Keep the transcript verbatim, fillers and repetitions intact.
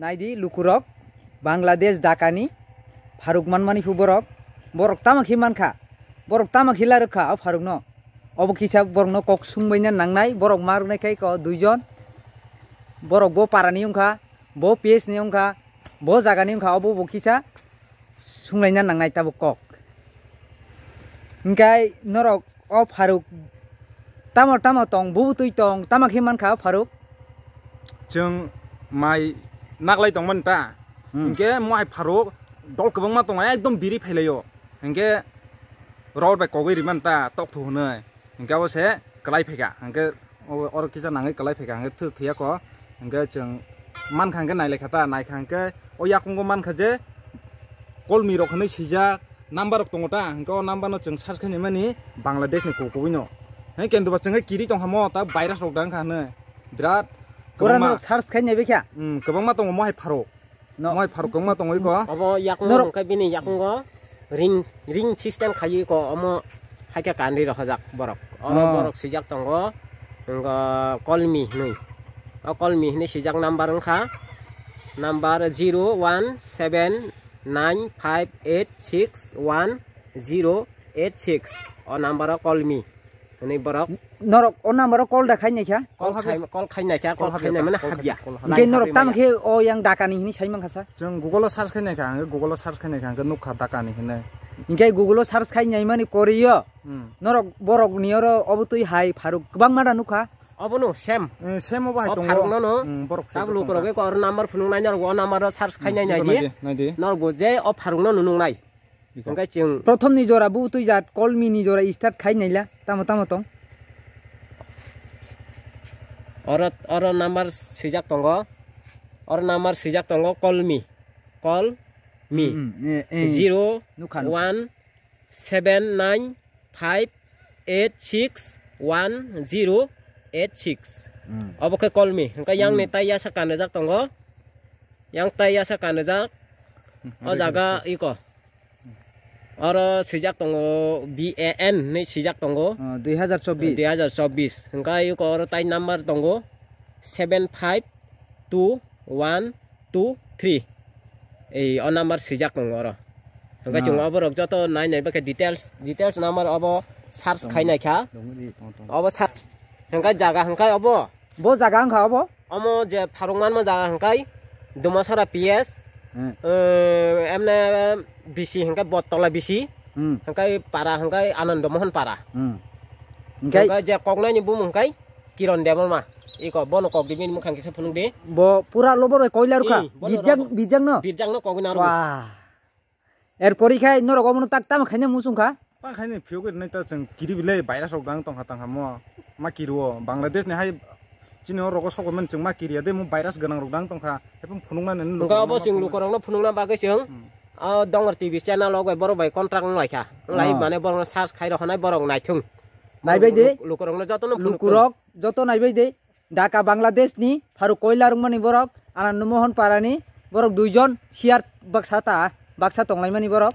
Naidi lukurok, Bangladesh Dhaka ni pharuk manmani phu borok, borok tamo khe mankha, borok tamo khe larwkha o pharuk no. Obo kisa borok no kok sungbaina nangnai, borok ma rwnai khai ko duijon, borok bo para ni wngkha, bo P S ni wngkha, bo jaga ni wngkha, obo bo kisa sunglaina nangnai tabuk kok. Hinkhe norok o pharuk tamo tamo tong, bubutwi tong, tamo khe mankha o pharuk? Chwng mai naglai tongmani ta. Hmm. Hinkhe mo hai pharuk dol kwbangma tongo, ekdom biri phailaio. Hinkhe ror bai kogwi rimani ta, tokthu hwnwi. Hinkhe abo se kwlai phaikha. Hinkhe o-, oro kisa nangwi kwlai phaikha. Hinkhe thwi-, thwiya kho. Hinkhe chwng mankha hinkhe nailaikha ta, naikha hinkhe o yakungo mankha je kolmi rok hwnwi swijak number rok tongo ta. Hinkhe o number no chwng search khainai mani Bangladesh ni kok kubui no. Hinkhe kenduba chwng khe kiri tongkha mo ta virus rok dang kha hwnwi. Birat Ora kwbangma. Norok search khainai bai kha? Hmm, kwbangma tongo mo hai pharuk. No. Moi pharuk kwbangma tongwi ko. Obo yakung norok hwnkhe bini yakungo ring, ring system khaiwi ko omo haikhe kanri rohorjak borok. Oro oh. Borok swijak tongo, wngkha Kolmi hinwi. O Kolmi hinwi swijak number wngkha, number zero one seven nine five eight six one zero eight six. O number o Kolmi. Hwnwi borok. Norok o number o call da khai naikha? Call khai, call khai naikha, call khai nai mane habya. Hwnkhe norok tamo khe o yang Dhaka ni hinwi sai mankha sa? Chwng Google o search khai naikha, hwnkhe Google o search khai naikha, hwnkhe nukha Dhaka ni hinwi. Hwnkhe Google o search khai nai mani kwrwi o. Hmm. Norok borok ni oro obo twi hai pharuk kwbangma da nukha. Obo no same. Eh, same obo hai tongo. O pharuk no no. Hmm, borok tabuk lukurok eko oro number phunuk nai norok o number o search khai nai nai di. Nai di. Norok bo je o pharuk no nunuk nai. Hwnkhe chwng prothom ni jora butwi jat Kolmi ni jora start khai naila tamo tamo tong. Oro, oro number swijak tongo. Oro number swijak tongo Kolmi. Kolmi. Hmm, eh, eh. Zero nukha, nukha. One seven nine five eight six one zero eight six. Hmm. Obo khe Kolmi. Hwnkhe yang ni hmm. Tai yasa kanrijak tongo. Yang tai yasa kanrijak. Hmm, o jaga iko. Oro swijak tongo B A N hinwi swijak tongo. Oh, dui hazar chobbish. Dui hazar chobbish. Hwnkhe iko oro tai number tongo seven five two one two three. Ei o number swijak tongo oro. Hwnkhe chwng oborok joto nai nai bakhe details, details number obo search khai naikha. Obo sa-, hwnkhe jaga hwnkhe obo. Bo jaga wngkha obo? Omo je pharuk manma jaga hwnkhe Dumasora P S, hmm. Eh, emne bisi hwnkhe Bottola bisi, hmm. Hwnkhe para hwnkhe Anando Mohon para. Hmm. Hwnkhe? Hwnkhe je koknaini bumung hwnkhe Kiron Debbarma. Iko bono kok di bini mwkhang kisa phunuk di. Bo pura lobo roi koilar kha. Hmm, bono bijak, bijak no? Bijak no kogwi naro. Wah. Er pori khai norok omono tak tamo khaina muchung kha? Ta khaina phiyok rinai ta chwng kiri bilai virus rok dang tongkha tangkha mo. Ma kiri o Bangladesh ni hai chini o rogo sok man chwng ma kiri ya de mo virus gwnang rok dang tongkha. Ephang phunukna nini. Hwnkhe obo chwng lukurokno phunukna bagwi chwng, hmm. O Dongor T V channel rok bai borok bai contract wng lai kha. Wng lai oh. Mane borokno search khai rok hwnai borok naithung. Naibai de. Lukurokno jotono phunuk lukurok joto naibai de. Dhaka Bangladesh ni pharuk koilar wngmani borok, Anando Mohon para ni borok duijon share baksa ta, baksa tonglaimani borok.